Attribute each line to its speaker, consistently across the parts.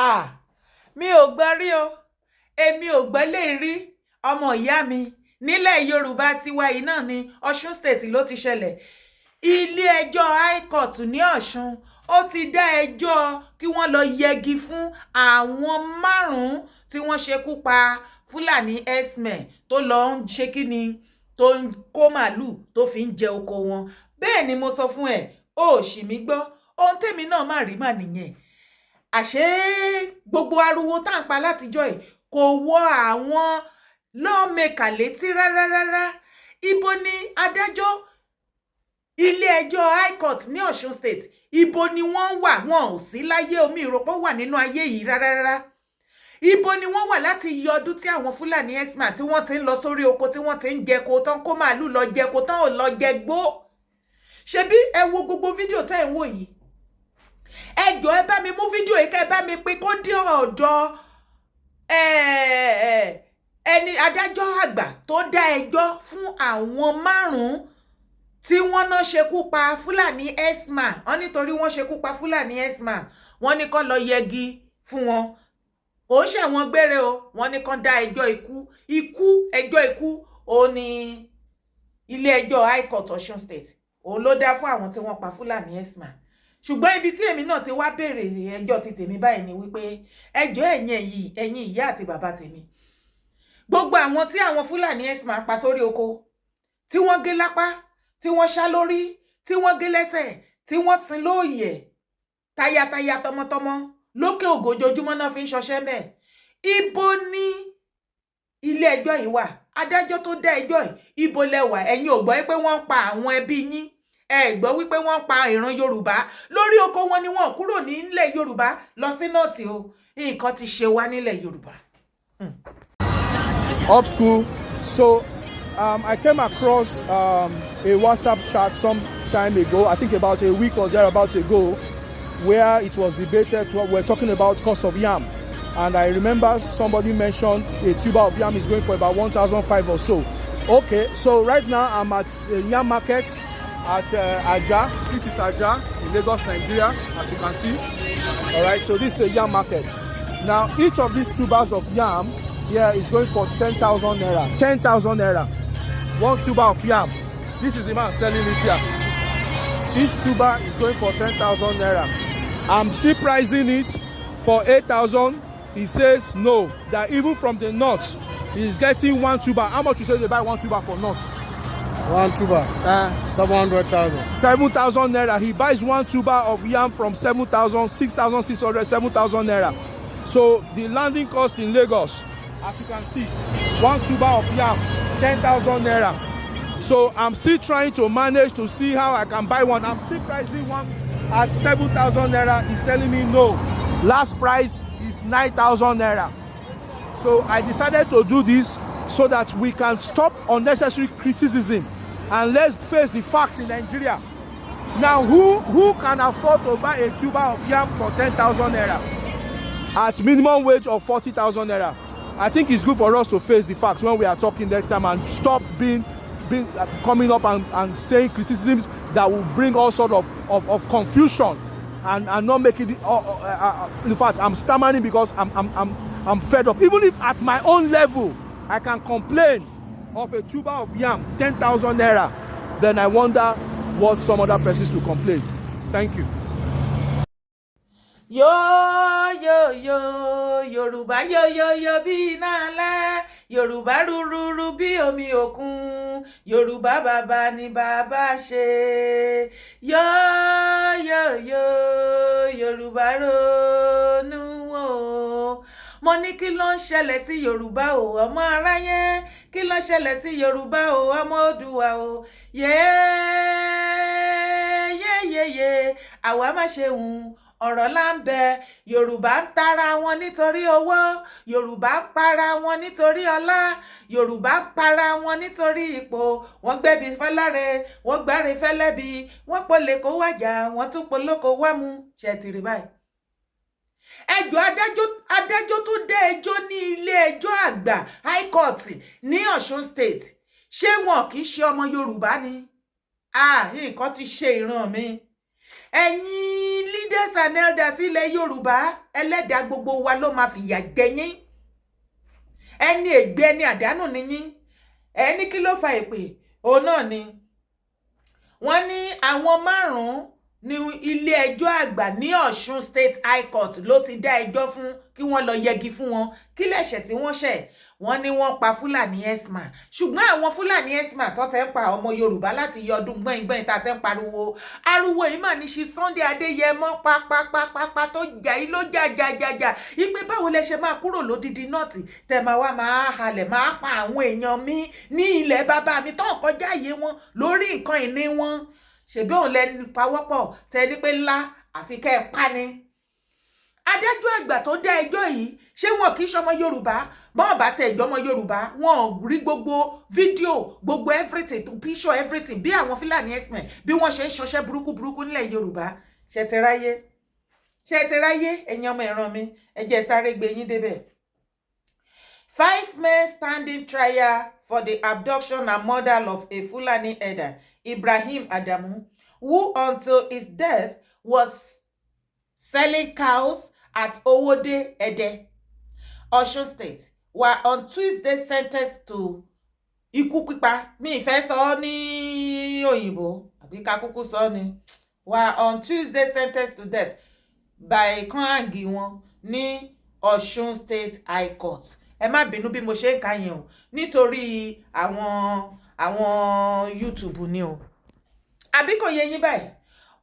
Speaker 1: Ah, mi ò gbọ́ rí o, èmi ò gbọ́ lè rí, ọmọ ìyá mi. Nílẹ̀ Yorùbá tiwa yìí náà ní Ọ̀ṣun State ló ti ṣẹlẹ̀. Ilé-ẹjọ́ High Court ní Ọ̀ṣun, ó ti dá ẹjọ́ kí wọ́n lọ yẹgi fún àwọn márùn-ún tí wọ́n ṣekú pa Fúlàní herdsmen tó lọ ń ṣe kíni, tó ń kó màálùú tó fi ń jẹ oko wọn. Bẹ́ẹ̀ ni mo sọ fún ẹ, ó sì mí gbọ́. Ohun tèmi náà má rí mà nìyẹn. Àṣé gbogbo ariwo tá à ń pa látijọ́ ẹ̀ kò wọ àwọn lawmaker létí rárá rárá. Ibo ni adájọ́ ilé-ẹjọ́ High Court ní Ọ̀ṣun State, ibo ni wọ́n wà? Wọn ò sí láyé, omi ìrọ̀pọ̀ wà nínú ayé yìí rárá rárá. Ibo ni wọ́n wà láti yọ ọdún tí àwọn Fúlàní herdsmen tí wọ́n ti ń lọ sórí oko, tí wọ́n ti ń jẹko tán, kó màálù lọ jẹko tán, ò lọ jẹ gbó? Ṣebí ẹ wo gbogbo fídíò tẹ́ ẹ̀ ń wò yìí. Ẹ jọ̀ọ́, ẹ bá mi mú fídíò yìí, kẹ́ ẹ bá mi pín kó dé ọ̀dọ̀ ẹni adájọ́ àgbà tó dá ẹjọ́ fún àwọn márùn-ún tí wọ́n náà ṣekú pa Fúlàní herdsman. Wọ́n nítorí wọ́n ṣekú pa Fúlàní herdsman, wọ́n ní kán lọ yẹgi fún wọn. Kò ń ṣẹ̀wọ̀n gbére o. Wọ́n ní kán dá ẹjọ́ ikú, ikú, ẹjọ́ ikú. Ó ní ilé ẹjọ́ High Court Ọ̀ṣun State, òun ló dá fún àwọn tí wọ́n pa Fúlàní herdsman. Ṣùgbọ́n ibi tí èmi náà ti wá béèrè ẹjọ́ ti tèmi báyìí ni wípé, ẹjọ́ ẹ̀yin ẹ̀yin ìyá àti bàbá tèmi, gbogbo àwọn tí àwọn Fúlàní herdsman pa sórí oko, tí wọ́n gé lápá, tí wọ́n ṣá lórí, tí wọ́n gé lẹ́sẹ̀, tí wọ́n sin lóòyẹ̀ tayataya, tọmọtọmọ, lókè ògójoojúmọ́ náà fi ń ṣọṣẹ́ mbẹ̀, ibo ni ilé ẹjọ́ yìí wà? Adájọ́ tó dá ẹjọ́ yìí, ibo lẹ wà? Ẹ̀yin ò gbọ́ pé wọ́n ń pa àwọn ẹbí yín? Ẹ gbọ́ wípé wọ́n ń pa ìran Yorùbá lórí oko wọn ni? Wọ́n kúrò nílẹ̀ Yorùbá lọ sí North o. Nǹkan ti ṣe wá nílẹ̀ Yorùbá.
Speaker 2: Up school. So I came across a WhatsApp chat some time ago, I think about a week or thereabouts ago, where it was debated. We're talking about cost of yam. And I remember somebody mentioned a tuber of yam is going for about 1,005 or so. Okay, so right now I'm at yam market at Ajah. This is Ajah in Lagos, Nigeria, as you can see. All right, so this is a yam market. Now, each of these tubers of yam here is going for 10,000 naira. 10,000 naira. One tuber of yam. This is the man selling it here. Each tuber is going for 10,000 naira. I'm still pricing it for 8,000. He says no, that even from the north, he's getting one tuber. How much you say they buy one tuber for north?
Speaker 3: One tuber, 700,000.
Speaker 2: 7,000 naira. He buys one tuber of yam from 7,000, 6,600, 7,000 naira. So the landing cost in Lagos, as you can see, one tuber of yam, 10,000 naira. So I'm still trying to manage to see how I can buy one. I'm still pricing one at 7,000 naira. He's telling me no. Last price is 9,000 naira. So I decided to do this so that we can stop unnecessary criticism and let's face the facts in Nigeria. Now, who can afford to buy a tuber of yam for 10,000 naira at minimum wage of 40,000 naira? I think it's good for us to face the facts when we are talking next time and stop being coming up and saying criticisms that will bring all sort of confusion and not making it. In fact, I'm stammering because I'm fed up. Even if at my own level I can complain of a tuber of yam 10,000 naira, then I wonder what some other persons will complain. Thank you.
Speaker 1: Yóò yóò yóò, Yorùbá, yóò yóò yóò bí iná alẹ́, Yorùbá rúrúrú bí omi òkun, Yorùbá, bàbá ni bàbá ṣe. Yóò yóò yóò, Yorùbá, ronú o. Mo ní, kí ló ń ṣẹlẹ̀ sí Yorùbá o, ọmọ aráyé? Kí ló ń ṣẹlẹ̀ sí Yorùbá o, ọmọ Oòduà o? Yéyéyéyé, àwa má ṣe hùn ọ̀rọ̀ là ń bẹ. Yorùbá ń tara wọn nítorí owó, Yorùbá ń para wọn nítorí ọlá, Yorùbá ń para wọn nítorí ipò. Wọ́n gbẹ́bí fẹ́láre, wọ́n gbáre fẹ́lẹ́bí, wọ́n polè kó wájà, wọ́n tún polóko wá mú. Ṣe ti rí báyìí? Ẹjọ́ adájọ́ tó dá ẹjọ́ ní ilé ẹjọ́ àgbà High Court ní Ọ̀ṣun State, ṣé wọn kì í ṣe ọmọ Yorùbá ni? Ah, nǹkan ti ṣe ìran mi. Ẹ̀yin leader. Leaders and elders ilẹ̀ Yorùbá, ẹlẹ́dàá gbogbo wa ló máa fìyà jẹ yín. Ẹni ègbé, ẹni àdánù ni yín. Ẹni kí ló fa èpè? Òun náà ni wọ́n ní àwọn márùn-ún ní ilé ẹjọ́ àgbà ní Ọ̀ṣun State High Court ló ti dá ẹjọ́ fún kí wọ́n lọ yẹgi fún wọn. Kí lẹ̀ṣẹ̀ tí wọ́n ṣẹ̀? Wọ́n ní wọ́n pa Fúlàní herdsman. Ṣùgbọ́n àwọn Fúlàní herdsman tó tẹ́ ń pa ọmọ Yorùbá láti yọ ọdún gbọ̀ngbọ̀n tá a tẹ́ ń pariwo ariwo yìí mà ní ṣe Sunday Adéyẹmọ pápápápá tó jà yìí ló jà jà jà jà ipe báwo lẹ ṣe máa kúrò lódìdí north, tẹ máa wá máa halẹ̀, máa pa àwọn èèyàn mi ní ilẹ̀ bàbá mi tó ń kọjá àyè wọn lórí nǹkan ìní wọn? Ṣèbí òun lẹnu pawọ́pọ̀ tẹ ní pé ńlá àfi kẹ́ ẹ pa ni. Adájọ́ àgbà tó dá ẹjọ́ yìí, ṣé wọn kì í ṣọmọ Yorùbá? Bọ́n bá tẹ ìjọmọ Yorùbá, wọn ò rí gbogbo fídíò, gbogbo everything, picture, everything, bí àwọn Fúlàní herdsmen bí wọ́n ṣe ń ṣọṣẹ́ burúkú burúkú nílẹ̀ Yorùbá. Ṣe ti ráyé? Ṣe ti ráyé? Ẹ̀yin ọmọ ìran mi, ẹ jẹ́ sáré gbé yín débẹ̀. Five men standing trial for the abduction and murder of a Fulani herder, Ibrahim Adamu, who until his death was selling cows at Owode Ede, Osun State, were on Tuesday sentenced to ikú pípa. Mi ìfẹ́ sọ ọ́ ní òyìnbó, àbí ká kúkú sọ ọ́ ni. Were on Tuesday sentenced to death by kan hang wọn ní Ọ̀ṣun State High Court. Ẹ má bínú bí mo ṣe ń kà yẹn o, nítorí àwọn YouTube ni o. Àbí kò yé yín báyìí?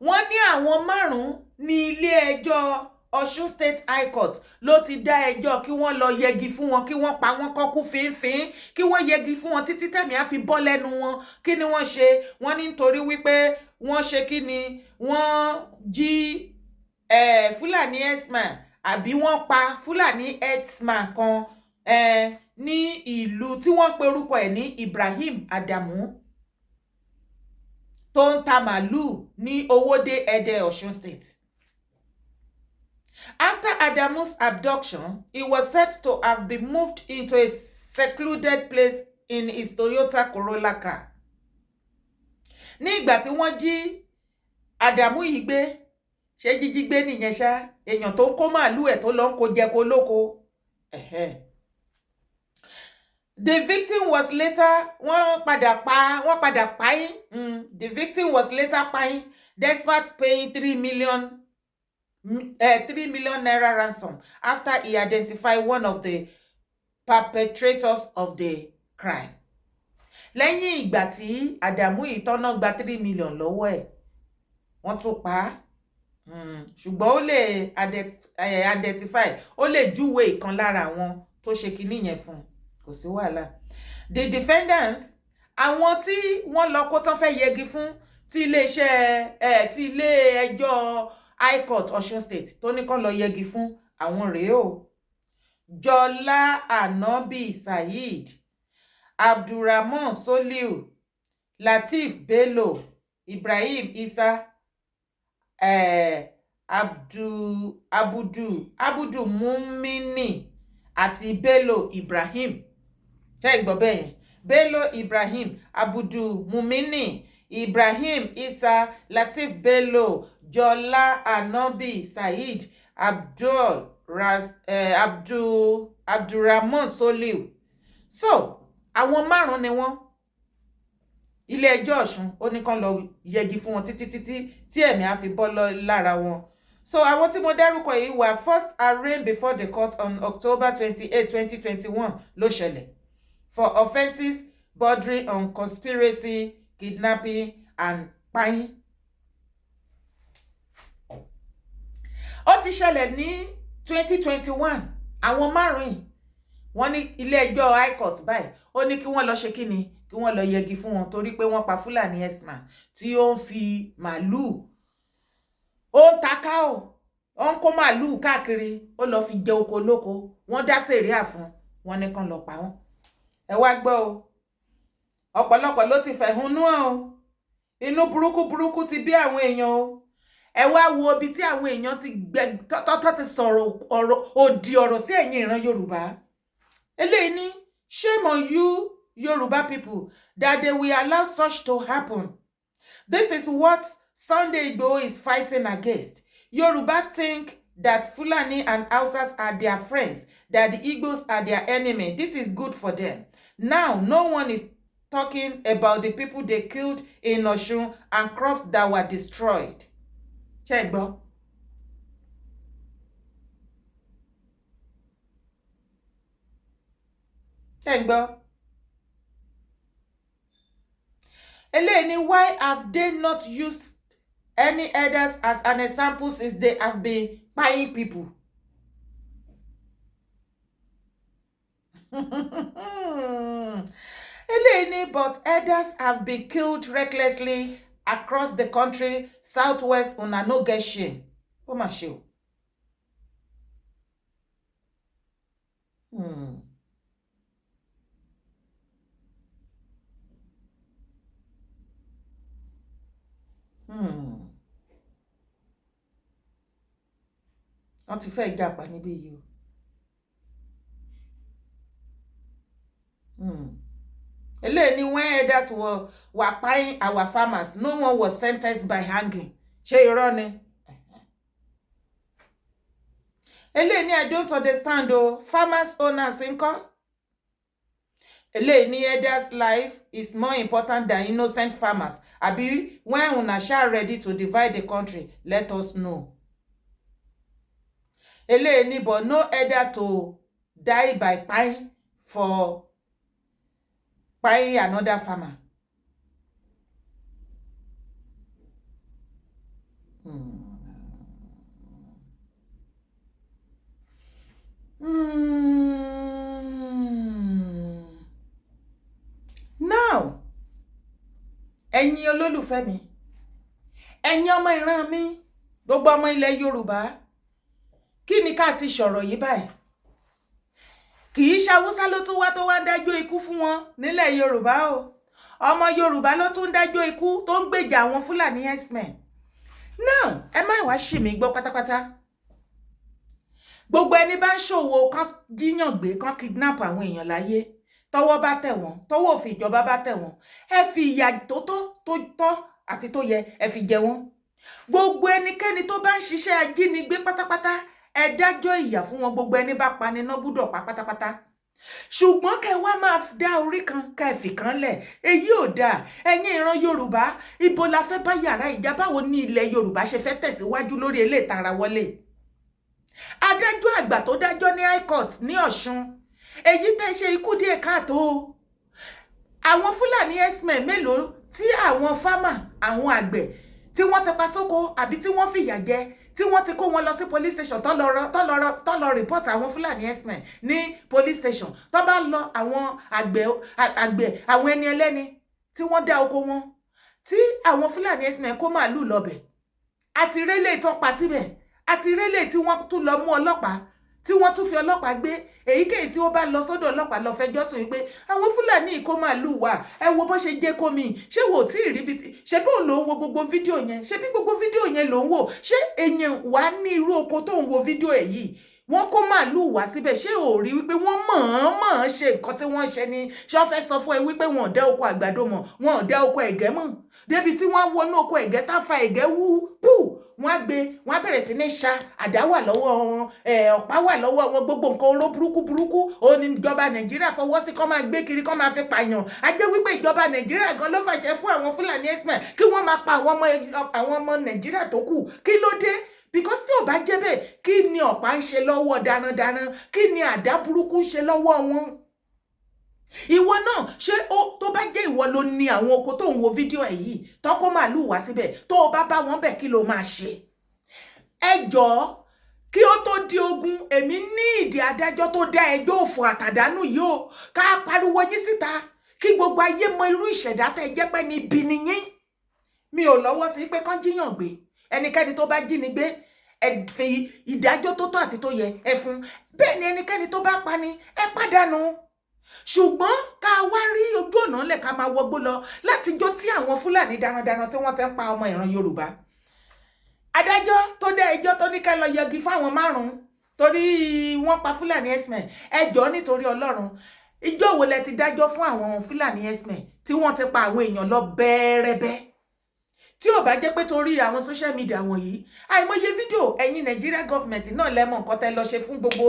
Speaker 1: Wọ́n ní àwọn márùn-ún ní ilé ẹjọ́ Ọ̀ṣun State High Court ló ti dá ẹjọ́ kí wọ́n lọ yẹgi fún wọn, kí wọ́n pa wọ́n kọ́kú fínfín, kí wọ́n yẹgi fún wọn títí tẹ̀mí á fi bọ́ lẹ́nu wọn. Kí ni wọ́n ṣe? Wọ́n ní nítorí wípé wọ́n ṣe kí ni? Wọ́n jí Fúlàní herdsman, àbí wọ́n pa Fúlàní herdsman kan ní ìlú tí wọ́n pe orúkọ ẹ̀ ní Ibrahim Adamu, tó ń ta màálùú ní Owódé Ẹdẹ, Ọ̀ṣun State. After Adamu's abduction, he was said to have been moved into a secluded place in his Toyota Corolla car. Ní ìgbà tí wọ́n jí Adamu yìí gbé, ṣé jíjí gbé nìyẹn ṣá? Èèyàn tó ń kó màálù ẹ̀ tó lọ ń kó jẹko lóko. The victim was later, wọ́n padà pa, wọ́n padà pààyàn. The victim was later pààyàn despite paying ₦3 million ransom after he identified one of the perpetrators of the crime. Lẹ́yìn ìgbà tí Àdàmú yìí tọ́nà gba 3 million lọ́wọ́ ẹ̀, wọ́n tún pa á. Ṣùgbọ́n ó lè identify, ó lè júwe ìkan lára àwọn tó ṣe kinní yẹn fún un, kò sí wàhálà. The defendants, àwọn tí wọ́n lọ kó tán fẹ́ yẹgi fún, tí iléeṣẹ́ ẹ̀ tí ilé ẹjọ́ High Court Ọ̀ṣun State tó ní kán lọ yẹgi fún, àwọn rèé o: Jọlá Anabi Saheed, Abdulrahman Soliu, Lateef Bello, Ibrahim Isa, Abudu Mumini àti Bello Ibrahim. Ṣé ẹ gbọ́ bẹ́ẹ̀ yẹn? Bello Ibrahim, Abudu Mumini, Ibrahim Isa, Lateef Bello, Jọlá Anabi Saheed, Abdulrahman Soliu. So àwọn márùn-ún ni wọ́n. Ilé-ẹjọ́ Ọ̀ṣun ó ní kán lọ yẹgi fún wọn títí títí tí ẹ̀mí á fi bọ́ lára wọn. So àwọn tí mo dárúkọ yìí were first arraigned before the court on October 28, 2021 ló ṣẹlẹ̀, for offences bordering on conspiracy, kidnapping and paying. Ó ti ṣẹlẹ̀ ní 2021. Àwọn márùn-ún, wọ́n ní ilé-ẹjọ́ high court báyìí ó ní kí wọ́n lọ ṣe kíni, kí wọ́n lọ yẹgi fún wọn torí pé wọ́n pa Fúlàní herdsman tí ó ń fi màálùú, ó ń ta káò, ó ń kó màálùú káàkiri, ó lọ fi jẹ oko lóko. Wọ́n dá sẹ̀ríà fún wọn, ní kán lọ pa wọ́n. Ẹ wá gbọ́ o, ọ̀pọ̀lọpọ̀ ló ti fẹ̀hónú hàn o. Inú burúkú burúkú ti bí àwọn èèyàn o. Ẹ wá wo ibi tí àwọn èèyàn ti gbẹ tọ́tọ́ ti sọ̀rọ̀ ọ̀rọ̀ òdì ọ̀rọ̀ sí ẹ̀yin ìran Yorùbá. Eléyìí ní, "Shame on you, Yoruba people, that they will allow such to happen. This is what Sunday Igboho is fighting against. Yoruba think that Fulani and Hausas are their friends, that the Igbos are their enemy. This is good for them. Now, no one is talking about the people they killed in Osun and crops that were destroyed. Ṣé gbọ́? Ṣé gbọ́? Eléyìí ni, why have they not used any elders as an example since they have been kpaying people? Eléyìí ni, but elders have been killed recklessly across the country. Southwest, una no get shame. Ó mà ṣe o. Wọ́n ti fẹ́ jàpá níbí yìí o. Eléyìí ni, when elders were kpaying our farmers, no one was sentenced by hanging. Ṣé irọ́ ni? Eléyìí ni, I don't understand o. Farmers owners ńkọ́? Eléyìí ní, elders' life is more important than innocent farmers, àbí? When una sha ready to divide the country, let us know. Eléyìí ní, but no elder to die by kpai for kpai another farmer. Now, ẹ̀yin olólùfẹ́ mi, ẹ̀yin ọmọ ìran mi, gbogbo ọmọ ilẹ̀ Yorùbá, kí ni ká ti sọ̀rọ̀ yìí báyìí? Kì í ṣe Haúsá ló tún wá tó wá ń dájọ́ ikú fún wọn nílẹ̀ Yorùbá o. Ọmọ Yorùbá ló tún ń dájọ́ ikú, tó ń gbèjà àwọn Fúlàní herdsmen. Now, ẹ má wá ṣì mí gbọ́ pátápátá. Gbogbo ẹni bá ń ṣòwò kán jíyàn gbé, kán kidnap àwọn èèyàn láyé, tọ́wọ́ bá tẹ̀ wọ́n, tọ́wọ́ òfin ìjọba bá tẹ̀ wọ́n, ẹ fi ìyà tó tó tó tọ́ àti tó yẹ, ẹ fi jẹ wọ́n. Gbogbo ẹnikẹ́ni tó bá ń ṣiṣẹ́ ajínigbé pátápátá, ẹ dájọ́ ìyà fún wọn. Gbogbo ẹni bá pani náà gbúdọ̀ pa pátápátá. Ṣùgbọ́n kẹ wá máa dá orí kan, kẹ fi kan lẹ̀, èyí ò dáa. Ẹ̀yin ìran Yorùbá, ibo la fẹ́ bá yàrá ìjà? Báwo ní ilẹ̀ Yorùbá ṣe fẹ́ tẹ̀síwájú lórí eléyìí tara wọlé? Adájọ́ àgbà tó dájọ́ ní High Court ní Ọ̀ṣun, èyí tẹ́ ṣe ikú díẹ̀ káàtó o. Àwọn Fúlàní herdsmen mélòó tí àwọn farmer, àwọn àgbẹ̀ tí wọ́n ti pa sóko àbí tí wọ́n fìyà jẹ, tí wọ́n ti kó wọn lọ sí police station, tó lọ report àwọn Fúlàní herdsmen ní police station, tó bá lọ, àwọn àgbẹ̀, àwọn ẹni ẹlẹ́ni tí wọ́n dá oko wọn, tí àwọn Fúlàní herdsmen kó màálù lọ́bẹ̀, àti rélé tó pa síbẹ̀, àti rélé tí wọ́n tún lọ mú ọlọ́pàá, tí wọ́n tún fi ọlọ́pàá gbé, èyíkéyìí tí ó bá lọ sọ́dọ̀ ọlọ́pàá lọ fẹjọ́ sùn wípé àwọn Fúlàní kó màálù wà, ẹ wo bó ṣe jẹ́ kó mi, ṣé wò tí ì rí bí? Ṣé bí òun ló ń wo gbogbo fídíò yẹn? Ṣé bí gbogbo fídíò yẹn ló ń wò? Ṣé èèyàn wà ní irú oko tó ń wo fídíò ẹ̀ yìí, wọ́n kó màálù wá síbẹ̀, ṣé ò rí wípé wọ́n mọ̀ọ́mọ̀ ṣe nǹkan tí wọ́n ṣe ni? Ṣé wọ́n fẹ́ sọ fún ẹ wípé wọn ò dá oko àgbàdo mọ̀, wọn ò dá oko ẹ̀gẹ́ mọ̀, débi tí wọ́n wọnú oko ẹ̀gẹ́, tá fa ẹ̀gẹ́ wú pù, wọ́n á gbé, wọ́n á bẹ̀rẹ̀ sí ní ṣa. Àdá wà lọ́wọ́ wọn, ọ̀pá wà lọ́wọ́ wọn, gbogbo nǹkan oró burúkú burúkú òun ni ìjọba Nàìjíríà fọwọ́ sí kọ́ máa gbé kiri, kọ́ máa fi pààyàn. A jẹ́ wípé ìjọba Nàìjíríà gan ló fàṣẹ fún àwọn Fúlàní herdsmen kí wọ́n máa pa àwọn ọmọ Nàìjíríà tó kù. Kí ló dé? Because tí ò bá jẹ́ bẹ́ẹ̀, kí ni ọ̀pá ń ṣe lọ́wọ́ darandaran? Kí ni àdá burúkú ń ṣe lọ́wọ́ wọn? Ìwọ náà, ṣé ó tó bá jẹ́ ìwọ ló ní àwọn oko tó ń wo fídíò ẹ̀ yìí, tọ́kọ́ màálù wá síbẹ̀, tó o bá bá wọn bẹ̀, kí ló máa ṣe? Ẹ jọ̀ọ́, kí ó tó di ogun, èmi ní ìdí adájọ́ tó dá ẹjọ́ òfò àtàdánù yìí o. Ká pariwo yín síta, kí gbogbo ayé mọ irú ìṣẹ̀dá tẹ́ ẹ jẹ́ pé ní ibi nìyín. Mi ò lọ́wọ́ sí pé kán jíyàn gbé. Ẹnikẹ́ni tó bá jí ni gbé, ẹ fi ìdájọ́ tó tọ́ àti tó yẹ ẹ fún. Bẹ́ẹ̀ ni ẹnikẹ́ni tó bá pa ni, ẹ pàdánù. Ṣùgbọ́n ká wá rí ojú ọ̀nà lẹ̀, ká máa wọgbó lọ látijọ́ tí àwọn Fúlàní darandaran tí wọ́n ti ń pa ọmọ ìran Yorùbá. Adájọ́ tó dá ẹjọ́ tó ní ká lọ yẹgi fáwọn márùn-ún torí wọ́n pa Fúlàní herdsmen, ẹ jọ̀ọ́, nítorí Ọlọ́run, ìjọ wo lẹ ti dájọ́ fún àwọn Fúlàní herdsmen tí wọ́n ti pa àwọn èèyàn lọ bẹ́ẹ̀rẹ́bẹ́, Tí ò bá jẹ́ pé torí àwọn social media wọ̀nyí, àìmọye fídíò. Ẹ̀yin Nigeria government náà lẹ́mọ̀ nǹkan tẹ́ lọ ṣe fún gbogbo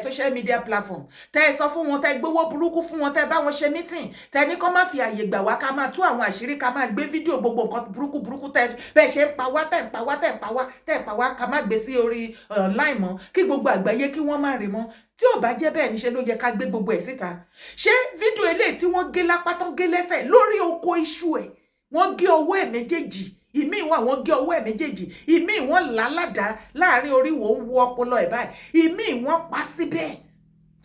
Speaker 1: social media platform, tẹ́ ẹ sọ fún wọn, tẹ́ gbowó burúkú fún wọn, tẹ́ bá wọn ṣe meeting, tẹ́ ní kó má fi àyè gbà wá ká máa tú àwọn àṣírí, ká máa gbé fídíò gbogbo nǹkan burúkú burúkú tẹ́ bẹ́ẹ̀ ṣe ń pa wá, tẹ́ ń pa wá, tẹ́ ń pa wá, tẹ́ ń pa wá, ká má gbé sí orí online mọ́, kí gbogbo àgbáyé kí wọ́n má rí mọ́. Tí ò bá jẹ́ bẹ́ẹ̀, níṣẹ́ ló yẹ ká gbé gbogbo ẹ̀ síta. Ṣé fídíò eléyìí tí wọ́n gé lápá tán, gé lẹ́sẹ̀ lórí oko iṣu ẹ̀, wọ́n gé ọwọ́ ẹ̀ méjèèjì, ìmíì wà wọ́n gé ọwọ́ ẹ̀ méjèèjì, ìmíì wọ́n là á ládàá láàrin orí, wò ń wo ọpọlọ ẹ̀ báyìí, ìmíì wọ́n pa síbẹ̀,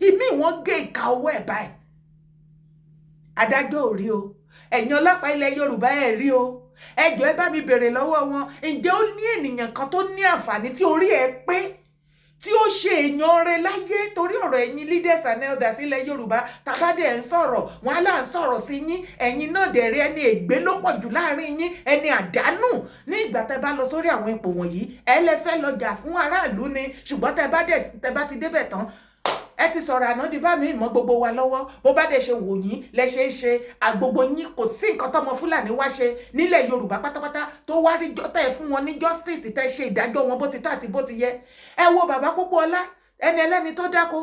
Speaker 1: ìmíì wọ́n gé ìka ọwọ́ ẹ̀ báyìí? Adájọ́ ò rí o. Ẹ̀yin ọlọ́pàá ilẹ̀ Yorùbá, ẹ̀ rí o. Ẹ jọ̀ọ́, ẹ bá mi bèrè lọ́wọ́ wọn, ǹjẹ́ ó ní ènìyàn kan tó ní àǹfààní tí orí ẹ̀ pé, tí ó ṣe èèyàn rẹ láyé? Torí ọ̀rọ̀ ẹ̀yin leaders and elders ilẹ̀ Yorùbá, tàbádẹ́ ń sọ̀rọ̀, wọn á là ń sọ̀rọ̀ sí yín. Ẹ̀yin náà dẹ̀rẹ́, ẹni ègbé ló pọ̀ jù láàrin yín, ẹni àdánù. Ní ìgbà tẹ́ bá lọ sórí àwọn ipò wọ̀nyí, ẹ lẹ fẹ́ lọ jà fún aráàlú ni, ṣùgbọ́n tẹ́ bá ti débẹ̀ tán, ẹ ti sọ̀rọ̀ àná di bá mi mọ́ gbogbo wa lọ́wọ́. Bó bá dẹ̀ ṣe wò yín lẹ ṣe ń ṣe àgbogbo yín. Kò sí nǹkan tọmọ Fúlàní wá ṣe nílẹ̀ Yorùbá pátápátá tó wá rí tẹ́ fún wọn ní justice, tẹ́ ṣe ìdájọ́ wọn bó ti tọ́ àti bó ti yẹ. Ẹ wo bàbá Pópóọlá, ẹni ẹlẹ́ni tó dáko,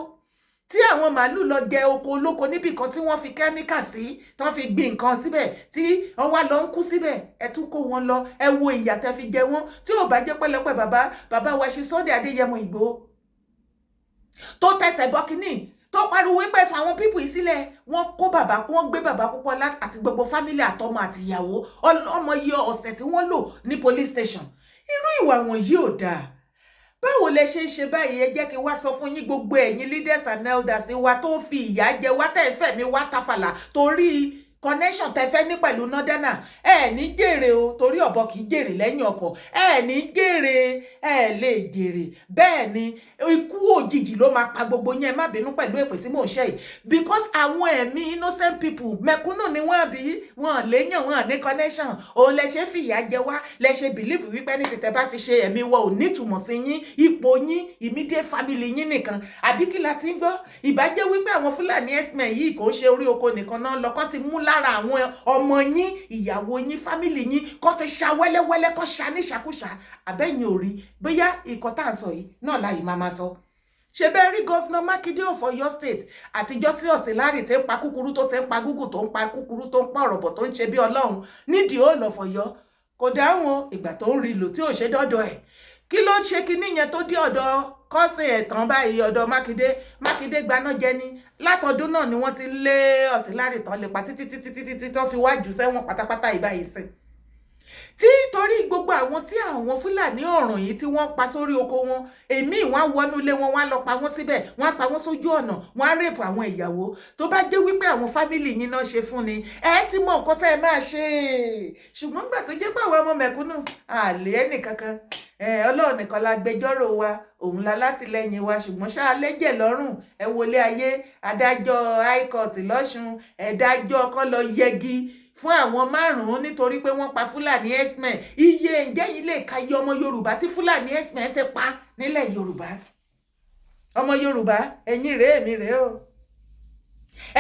Speaker 1: tí àwọn màálù lọ jẹ oko olóko níbì kan, tí wọ́n fi kẹ́míkà sí, tí wọ́n fi gbin nǹkan síbẹ̀, tí wọ́n wá lọ ń kú síbẹ̀. Ẹ tún kó wọn lọ, ẹ wo ìyà tẹ́ fi jẹ wọ́n. Tí ò bá jẹ́ pẹ́lẹ́pẹ́ bàbá wa ṣe Sunday Adéyẹmọ Ìgbòho tó tẹsẹ̀ bọ́ kínní, tó pariwo pé fáwọn people yìí sílẹ̀, wọ́n kó bàbá, wọ́n gbé bàbá Pópóọlá àti gbogbo family, àtọmọ àti ìyàwó, ọmọ iye ọ̀sẹ̀ tí wọ́n lò ní police station. Irú ìwà wọ̀nyí ò dáa. Báwo lẹ ṣe ń ṣe báyìí? Ẹ jẹ́ kí n wá sọ fún yín, gbogbo ẹ̀yin leaders and elders wa tó ń fi ìyà jẹ wá, tẹ̀ ń fẹ̀mí wá tafàlà torí connection tẹ fẹ́ ní pẹ̀lú northerner, ẹ ní jèrè o, torí ọ̀bọ kì í jèrè lẹ́yìn ọkọ̀. Ẹ ní jèrè, ẹ lè jèrè. Bẹ́ẹ̀ ni, ikú òjijì ló máa pa gbogbo yín. Ẹ má bínú pẹ̀lú èpè tí mò ń ṣe yìí, because àwọn ẹ̀mí innocent people, mẹ̀kúnnù ni wọ́n, àbí wọn léyàn, wọn ní connection. Òun lẹ ṣe fìyà jẹ wá, lẹ ṣe believe wípé ní tètè bá ti ṣe, ẹ̀mí wọn ò nítumọ̀ sí yín, ipò yín, immediate family yín nìkan. Àbí kí la ti ń gbọ́? Ìbájẹ́ wípé àwọn Fúlàní herdsmen yìí kò ṣe orí oko nìkan náà lọ́kàn ti mú lára àwọn ọmọ yín, ìyàwó yín, family yín, kọ́ ti ṣa wẹ́lẹ́wẹ́lẹ́, kọ́ ṣa níṣàkúṣà. Àbẹ́yìn ò rí bóyá ìkọ́ tá à ń sọ yìí náà láyìí máa sọ ṣe bẹ́ẹ̀ rí. Governor Mákindé of Ọ̀yọ́ State àtijọ́ sí Ọ̀sìnlárì tí ń pa kúkúrú, tó ti ń pa gúgù, tó ń pa kúkúrú, tó ń pa ọ̀rọ̀bọ̀, tó ń ṣe bí Ọlọ́run nídìí ó lọ fọ̀yọ́, kò dáhùn. Ìgbà tó ń rí lò tí ò ṣe dọ́dọ̀ ẹ̀, kí ló ṣe kinní yẹn tó dé ọ̀dọ̀ kọ́sìn ẹ̀tàn báyìí, ọ̀dọ̀ Mákindé? Mákindé gbaná jẹ ní látọdún náà ni wọ́n ti lé Ọ̀sìnlárì tán lè pa títí títí títí tí tó fi wájú sẹ́wọ̀n pátápátá ìbáyìí sìn, tí torí gbogbo àwọn tí àwọn Fúlàní ọ̀ràn yìí tí wọ́n pa sórí oko wọn, èmi wọ́n á wọnú ilé wọn, wọ́n á lọ pa wọ́n síbẹ̀, wọ́n á pa wọ́n sójú ọ̀nà, wọ́n á rape àwọn ìyàwó. Tó bá jẹ́ wípé àwọn family yín náà ṣe fún ni, ẹ ti mọ nǹkan tẹ́ ẹ máa ṣe. Ṣùgbọ́n gbà tó jẹ́ pé àwọn ọmọ mẹ̀kúnnù àlè ẹnì kankan, Ọlọ́run nìkan la gbẹjọ́rò wa, òun la látìlẹ́yìn wa, ṣùgbọ́n ṣáà lẹ́jẹ̀ lọ́rùn. Ẹ wọlé ayé, adájọ́ high court lọ́sùn, ẹ̀dájọ́ kọ́ lọ yẹgi fún àwọn márùn-ún nítorí pé wọ́n pa Fúlàní herdsmen. Iye, ǹjẹ́ yìí lè ka iye ọmọ Yorùbá tí Fúlàní herdsmen ti pa nílẹ̀ Yorùbá? Ọmọ Yorùbá, ẹ̀yin rèé, èmi rèé o.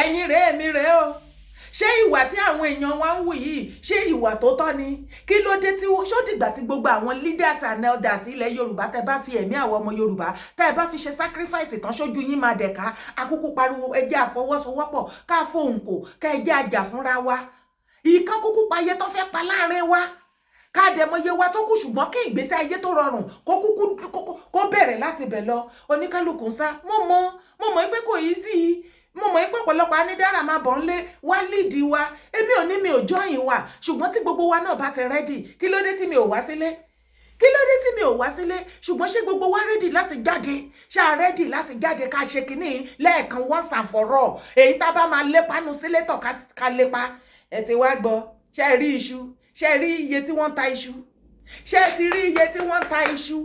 Speaker 1: Ẹ̀yin rèé, èmi rèé o. Ṣé ìwà tí àwọn èèyàn wa ń wù yìí, ṣé ìwà tó tọ́ ni? Kí ló dé tí ṣó dìgbà tí gbogbo àwọn leaders and elders ilẹ̀ Yorùbá, tẹ́ bá fi ẹ̀mí àwọn ọmọ Yorùbá, tẹ́ bá fi ṣe sacrifice tán, ṣojú yín máa dẹ̀ka? Akúkú pariwo, ẹ jẹ́ àfọwọ́sowọ́pọ̀, ká fohùn kò, ká ẹ jẹ́ àjà fúnra wa. Ìkan kúkú payé tó fẹ́ pa láàrin wa, ká dẹ̀ mọye wa tó kù, ṣùgbọ́n kí ìgbésí ayé tó rọrùn kó kúkú kó bẹ̀rẹ̀ láti bẹ̀ lọ. Oníkálukú ń sá. Mo mọ̀ pé kò yí sí i. Mo mọ̀ pé ọ̀pọ̀lọpọ̀ anídára máa bọ̀ ńlé wá lídìí wa. Èmi ò ní mi ò join wa, ṣùgbọ́n tí gbogbo wa náà bá ti ready, kí ló dé tí mi ò wá sílé? Kí ló dé tí mi ò wá sílé? Ṣùgbọ́n ṣé gbogbo wa ready láti jáde? Ṣá ready láti jáde ká ṣe kínní lẹ́ẹ̀kan, once and for all? Èyí tá a bá máa lépa nu sílé tọ̀, ká lépa. Ẹ ti wá gbọ́. Ṣé ẹ rí iṣu? Ṣé ẹ rí iye tí wọ́n ń ta iṣu? Ṣé ẹ ti rí iye tí wọ́n ń ta iṣu?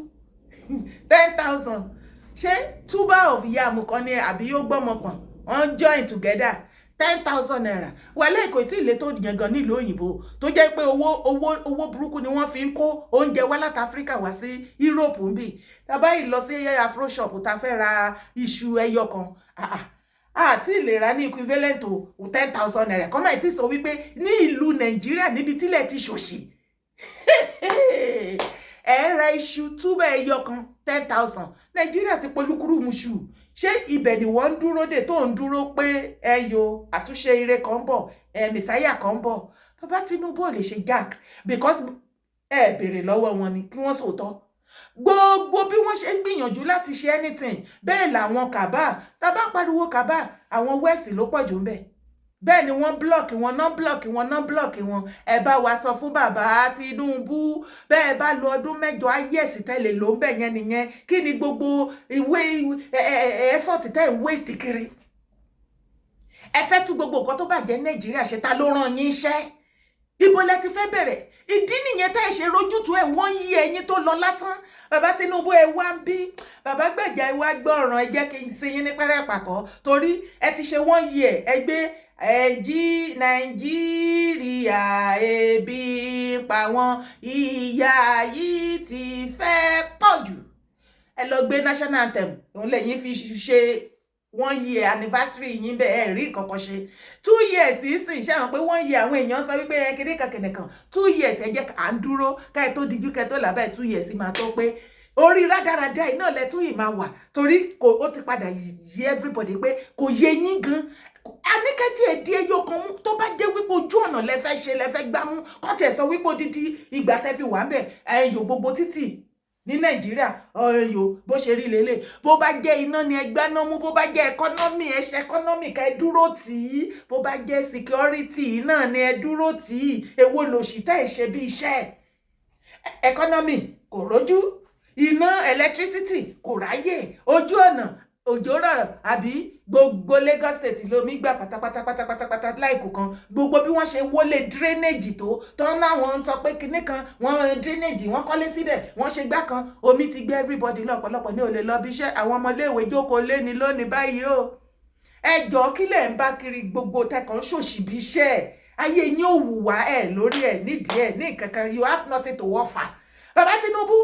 Speaker 1: 10,000. Ṣé tuber of yam kan ni àbí yóò gbọ́mọ pọ̀n? Wọ́n join together, ₦10,000. Wàhálà kò tí ì lè tó yẹn gan nílùú òyìnbó, tó jẹ́ pé owó burúkú ni wọ́n fi ń kó oúnjẹ wá láti Áfíríkà wá sí Europe ń bì. Tàbá yìí lọ sí Afro shop, tá fẹ́ ra iṣu ẹyọ kan, àti lè rà ní equivalent to ₦10,000. Kọ́mọ̀ ẹ̀ tí sọ wípé ní ìlú Nàìjíríà, níbi tílẹ̀ ti ṣòṣì. Ẹ ń ra iṣu tuber ẹyọ kan, 10,000. Nàìjíríà ti polúkúrú muṣu. Ṣé ibẹ̀ ni wọ́n ń dúró dè, tó ń dúró pé ẹ yo àtúnṣe ire kan ń bọ̀, ẹ messiah kan ń bọ̀? Bàbá Tinubu ò lè ṣe jack, because ẹ béèrè lọ́wọ́ wọn ni kí wọ́n sòótọ́. Gbogbo bí wọ́n ṣe ń gbìyànjú láti ṣe anything, bẹ́ẹ̀ làwọn cabal. Tá bá pariwo cabal, àwọn West ló pọ̀ jù ń bẹ̀. Bẹ́ẹ̀ ni wọ́n block wọn náà, block wọn náà, block wọn. Ẹ bá wa sọ fún bàbá Tinubu, bẹ́ẹ̀ bá lo ọdún 8 ayé ẹ̀sìn tẹ́lẹ̀ ló ń bẹ̀ yẹn nìyẹn. Kí ni gbogbo ìwé effort tẹ́ ń waste kiri? Ẹ fẹ́ tún gbogbo nǹkan tó bàjẹ́ Nàìjíríà ṣe, ta ló rán yín iṣẹ́? Ibo lẹ ti fẹ́ bẹ̀rẹ̀? Ìdí nìyẹn tá ẹ ṣe rójútu ẹ̀. Wọ́n yí ẹyin tó lọ lásán. Bàbá Tinubu, ẹ wá ń bí. Bàbá gbẹ̀jà, ẹ wá gbọ́ràn. Ẹ jẹ́ kí n sin yín ní pẹ́rẹ́ pàkọ́, torí ẹ ti ṣe wọ́n yí ẹ. Ẹ gbé ẹjí Nàìjíríà, ebi pa wọ́n, ìyà yìí ti fẹ́ pọ̀ jù. Ẹ lọ gbé national anthem, òun lẹ́yìn fi ṣe one year anniversary yín. Bẹ́ẹ̀ ẹ rí nǹkan kan ṣe 2 years sísìn. Ṣé àwọn pé 1 year, àwọn èèyàn sọ wípé ẹ kéde kan kan 2 years, ẹ jẹ́ à ń dúró ká ẹ tó dijú kẹ tó làbẹ́. 2 years máa tó pé, orí rádaràda iná lẹ́tún yìí máa wà, torí kò ó ti padà yé everybody pé kò yé yín gan. Àníkẹ́tì ẹ̀ di ẹyọ kan mú. Tó bá jẹ́ wípé ojú ọ̀nà lẹ fẹ́ ṣe, lẹ fẹ́ gbámú kọ́ tiẹ̀ sọ wípé odidi ìgbà tẹ́ fi wà ń bẹ̀, ẹ̀yọ̀ gbogbo títì ní Nàìjíríà, ọyọ bó ṣe rí lélẹ̀. Bó bá jẹ́ iná ni ẹgbẹ́ náà mú, bó bá jẹ́ economy, ẹ ṣe economy ká ẹ dúró tì í, bó bá jẹ́ security náà ni ẹ dúró tì í. Èwo lòṣì tẹ́ ẹ ṣe bí iṣẹ́? Economy kò rójú, iná electricity kò ráyè, ojú ọ̀nà, òjò rọ̀ àbí, gbogbo Lagos State lomi gbà pátápátá pátápátá láìkù kan. Gbogbo bí wọ́n ṣe wọlé drainage tó tán láwọn ń sọ pé kinní kan, wọ́n drainage, wọ́n kọ́lé síbẹ̀, wọ́n ṣe gbá kan, omi ti gbé everybody lọ́pọ̀lọpọ̀ ní olè lọ bí iṣẹ́. Àwọn ọmọléèwé jókòó lé ní lónìí báyìí o. Ẹ jọ̀ọ́, kí lẹ̀ ń bá kiri? Gbogbo tẹkàn ṣòṣì bí iṣẹ́ ẹ̀, ayé yín ò wù wá ẹ̀ lórí ẹ̀ nídìí ẹ̀ ní nǹkan kan. You have nothing to offer. Bàbá Tinubu,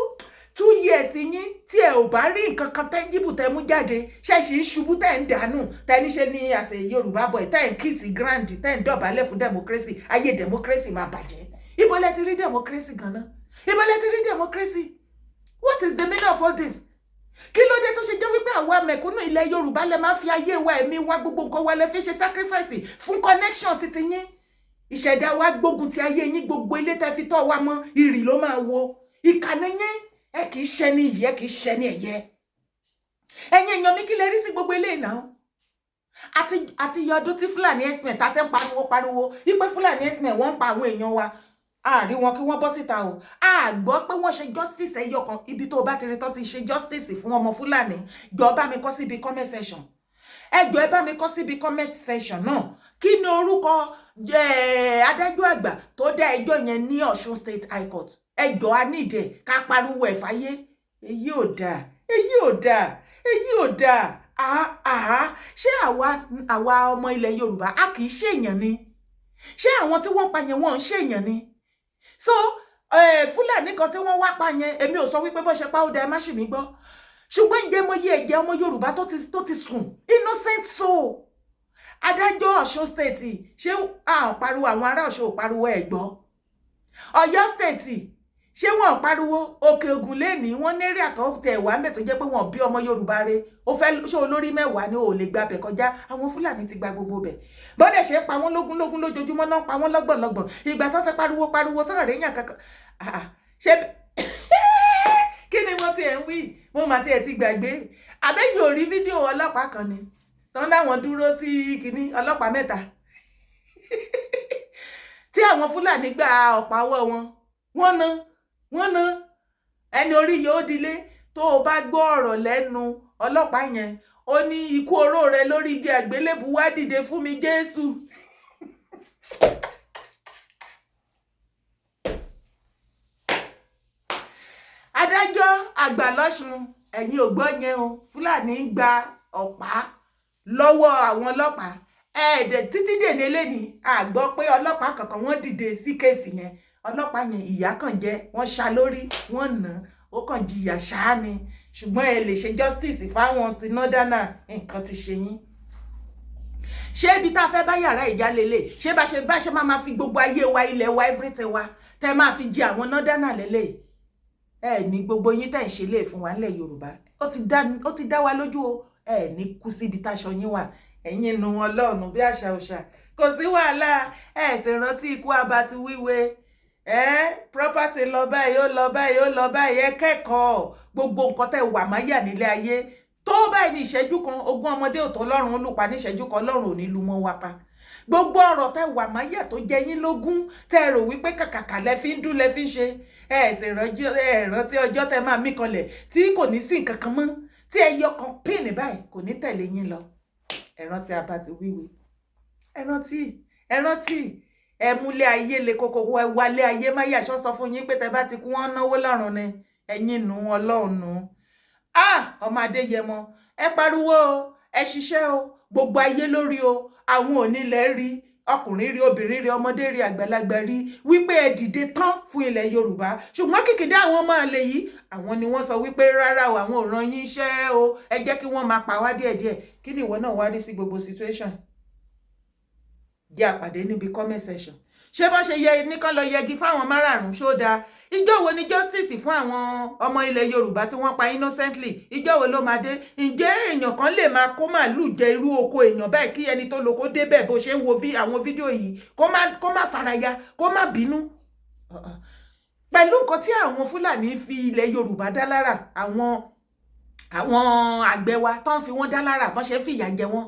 Speaker 1: 2 years yín, tí ẹ ò bá rí nǹkan kan tangible tẹ́ mú jáde, ṣẹ́ẹ̀ṣì ń ṣubú, tẹ́ ń dànù, tẹ́ ní ṣe ní àṣẹ Yorùbá boy, tẹ́ ń kiss ground, tẹ́ ń dọ̀bálẹ̀ fún democracy, ayé democracy máa bàjẹ́. Ibo lẹ ti rí democracy gan-an? Ibo lẹ ti rí democracy? What is the meaning of all this? Kí ló dé tó ṣe jẹ́ wípé àwa mẹ̀kúnnù ilẹ̀ Yorùbá lẹ máa fi ayé wa, ẹ̀mí wa, gbogbo nǹkan wa lẹ fi ṣe sacrifice fún connection titi yín? Ìṣẹ̀dá wa gbógun ti ayé yín. Gbogbo ilé tẹ́ fi tọ́ wa mọ́, ìrì ló máa wo. Ìkànnì yín, ẹ kì í ṣẹni yìí, ẹ kì í ṣẹni ẹ̀yẹ. Ẹ̀yin èèyàn mi, kí lè rí sí gbogbo eléyìí náà? Àti iye ọdún tí Fúlàní herdsmen tá ti ń pariwo pariwo wípé Fúlàní herdsmen, wọ́n ń pa àwọn èèyàn wa, a rí wọn kí wọ́n bọ́ síta o. A gbọ́ pé wọ́n ṣe justice ẹyọ kan. Ibi tó o bá ti rí tó ti ṣe justice fún ọmọ Fúlàní, jọ bá mi kọ síbi comment section. Ẹ jọ, ẹ bá mi kọ síbi comment section náà, kí ni orúkọ adájọ́ àgbà tó dá ẹjọ́ yẹn ní Ọ̀ṣun State High Court? Ẹ jọ, a nídìí ká pariwo ẹ̀ fáyé. Èyí ò dáa, èyí ò dáa, èyí ò dáa. Àá, ṣé àwa ọmọ ilẹ̀ Yorùbá, a kì í ṣèyàn ni? Ṣé àwọn tí wọ́n pa yẹn, wọ́n ń ṣèyàn ni? So Fúlàní kan tí wọ́n wá pa yẹn, èmi ò sọ wípé bó ṣe pa ó da, ẹ má ṣì mí gbọ́. Ṣùgbọ́n ǹjẹ́ mo yí ẹ̀jẹ̀ ọmọ Yorùbá tó ti sùn, innocent soul? Adájọ́ Ọ̀ṣun State, ṣé à ń pariwo? Àwọn ará Ọ̀ṣun ò pariwo ẹ̀ gbọ́. Ọ̀yọ́ State, ṣé wọn pariwo? Òkè Ògùn lẹ́ni wọ́n ní èrè àkọ́tẹ̀ wà ń bẹ̀ tó jẹ́ pé wọ́n bí ọmọ Yorùbá re. Ó fẹ́ ṣé olórí mẹ́wàá ni ò lè gba bẹ̀ kọjá. Àwọn Fúlàní ti gba gbogbo bẹ̀. Bọ́dẹ̀ ṣe pa wọ́n lógún lógún lójoojúmọ́ náà, pa wọ́n lọ́gbọ̀n lọ́gbọ̀n. Ìgbà tó ti pariwo pariwo tó rẹ̀ yàn kankan, ṣé kí ni mo tiẹ̀ ń wí? Mo mà tiẹ̀ ti gbàgbé. Àbẹ́yìn ò rí fídíò ọlọ́pàá kan ni tán láwọn dúró sí kínní, ọlọ́pàá mẹ́ta tí àwọn Fúlàní gba ọ̀pá ọwọ́ wọn, wọ́n ná wọ́n ná ẹni orí yóò dilé. Tó o bá gbọ́ ọ̀rọ̀ lẹ́nu ọlọ́pàá yẹn, ó ní ikú oró rẹ lórí igi àgbélébù, wá dìde fún mi, Jésù. Adájọ́ àgbà lọ́sùn, ẹ̀yin ò gbọ́ yẹn o. Fúlàní ń gba ọ̀pá lọ́wọ́ àwọn ọlọ́pàá ẹ̀ẹ́dẹ̀ títí dèní lẹ́ni. A gbọ́ pé ọlọ́pàá kankan wọ́n dìde sí case yẹn. Ọlọ́pàá yẹn, ìyà kàn jẹ wọ́n, ṣá lórí, wọ́n nà ó, kàn jìyà ṣáá ni. Ṣùgbọ́n ẹ lè ṣe justice fáwọn ti northerner. Nǹkan ti ṣe yín. Ṣé ibi tá a fẹ́ bá yàrá ìjà lélẹ̀? Ṣé bá ṣe máa fi gbogbo ayé wa, ilẹ̀ wa, everything wa, tẹ́ máa fi jẹ àwọn northerner lélẹ̀? Ẹ ní gbogbo yín tẹ̀ ń ṣe lè fún wa nílẹ̀ Yorùbá, ó ti dá wa lójú o. Ẹ ní kú síbi táṣọ yín wà. Ẹ̀yin nu wọn lọ́ọ̀nù bí àṣà òṣà, kò sí wàhálà. Ẹ sì rántí ikú abati wíwe ẹ, property lọ báyìí, ó lọ báyìí, ó lọ báyìí. Ẹ kẹ́kọ̀ọ́ gbogbo nǹkan tẹ́ wà máyà nílé ayé tó báyìí ní ìṣẹ́jú kan. Ogún ọmọdé òtọ́ lọ́rùn olùpa ní ìṣẹ́jú kan, lọ́rùn ò ní lu mọ́ wa pa. Gbogbo ọ̀rọ̀ tẹ́ wà máyà tó jẹ yín lógún, tẹ́ rò wípé kàkàkà lẹ fi ń dún, lẹ fi ń ṣe, ẹ sì rántí ọjọ́ tẹ́ máa mí kanlẹ̀ tí kò ní sí nǹkan kan mọ́, tí ẹ yọ kan píìnì báyìí, kò ní tẹ̀lé yín lọ. Ẹ rántí abati wíwe, ẹ rántí, ẹ rántí. Ẹ múlé ayé le koko, ẹ wálé ayé má yàṣọ sọ fún yín pé tẹ́ bá ti kú, wọ́n náwó lọ́rùn ni. Ẹ̀yin nù, Ọlọ́run nù. Ah, ọmọ Adéyẹmọ, ẹ pariwo o, ẹ ṣiṣẹ́ o. Gbogbo ayé lórí o, àwọn onílẹ̀ rí, ọkùnrin rí, obìnrin rí, ọmọdé rí, àgbàlagbà rí wípé ẹ dìde tán fún ilẹ̀ Yorùbá. Ṣùgbọ́n kìkìdá àwọn ọmọ àlè yìí, àwọn ni wọ́n sọ wípé rárá o, àwọn ò rán yín iṣẹ́ o, ẹ jẹ́ kí wọ́n máa pa wá díẹ̀díẹ̀. Kí ni ìwọ náà wá rí sí gbogbo situation? Jẹ́ àpàdé níbi comment section. Ṣé bọ́n ṣe yẹ nìkan lọ yẹgi fáwọn márààrún, ṣó dáa? Ìjọ wo ni justice fún àwọn ọmọ ilẹ̀ Yorùbá tí wọ́n pa innocently? Ìjọ wo ló máa dé? Ǹjẹ́ èèyàn kan lè máa kó màálù jẹ irú oko èèyàn báyìí, kí ẹni tó lóko débẹ̀, bó ṣe ń wo àwọn fídíò yìí, kó má faraya, kó má bínú pẹ̀lú nǹkan tí àwọn Fúlàní fi ilẹ̀ Yorùbá dá lára, àwọn àgbẹ̀ wa tó ń fi wọ́n dá lára, tó ṣe ń fìyà jẹ wọ́n?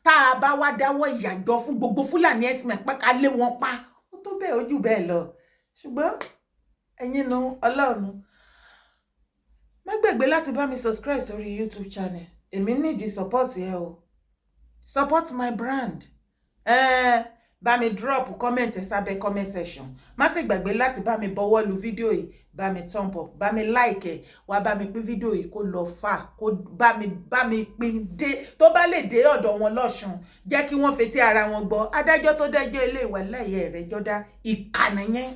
Speaker 1: Tá a bá wá dáwọ́ ìyà jọ fún gbogbo Fúlàní ẹ̀sìn pé ká lé wọn pa, ó tó bẹ́ẹ̀, ó jù bẹ́ẹ̀ lọ. Ṣùgbọ́n ẹ̀yin nu, Ọlọ́run. Má gbàgbé láti bá mi subscribe sórí YouTube channel. Èmi need support ẹ o. Support my brand. Bá mi drop comment ẹ sábẹ́ comment section. Má sì gbàgbé láti bá mi bọwọ́ lu fídíò yìí, bá mi thumb up, bá mi like ẹ, wá bá mi pín fídíò yìí kó lọ fà, kó bá mi pín dé tó bá lè dé ọ̀dọ̀ wọn lọ́sùn. Jẹ́ kí wọ́n fetí ara wọn gbọ́. Adájọ́ tó dájọ́ ilé ìwà láyé rẹ̀ jọ́dá, ìkànnì yẹn.